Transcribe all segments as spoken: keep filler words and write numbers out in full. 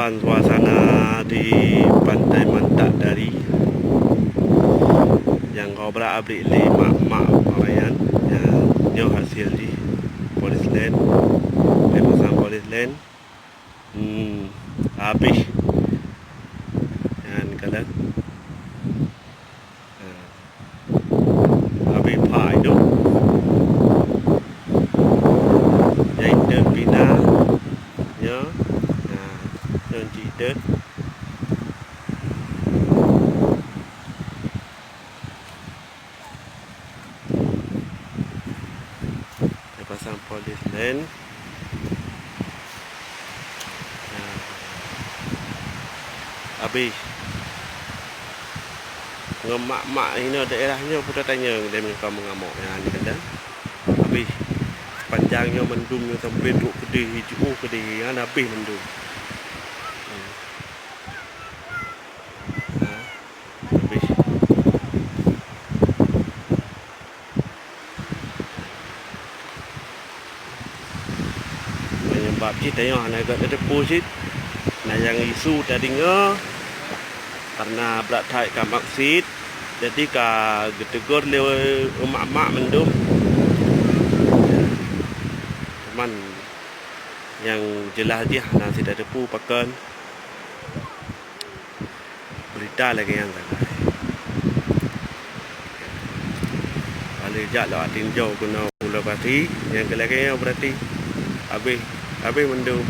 Suasana di Pantai Mantak Dari nyang gobra abri lé mak-mak awaknyan. Nyan nyoe hasil jih, polis lain, eh, pasang polis lain. Hmm, habéh. Nyan kalon. Ha. Habéh phai tu. Nyang itot pina. Nyoe. Ha. Nyoe cit itot. Tapasang polis laén. Nah, habéh. Ngon mak-mak inoe daerah nyoe pun tatanyong lé meunyoe ka meungamok nyan, kadang. Habéh. Panjang nyoe mandum nyoe sampoe trok keudeh, jiôh keudeh, nyan habéh mandum. Hmm. Nah. Habéh. Meunyoe bab jih tanyoe hana gét tateupeue cit. Na nyang isu tadeungoe, kareuna brat that ka mak sit, jadi ka geuteugor lé mak-mak mandum. Cuman nyang jeulaih jih hana sit tateupeue pakon. Beurita lagée nyan sagai. Paléng jak lom tinjau keunoe u lokasi, nyang keu lagée nyoe beurati habéh, habéh mandum.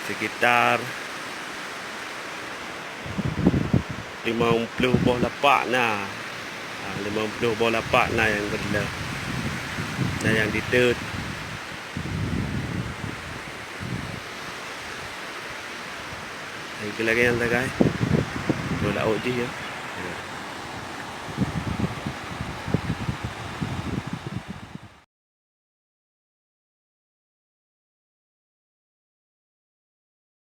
Sekitar limong ploh boh lapak na. Ha, limong ploh boh lapak na nyang keudeh. Na nyang ditot. Hai, lagée nyan sagai. Dua laôt jih ya.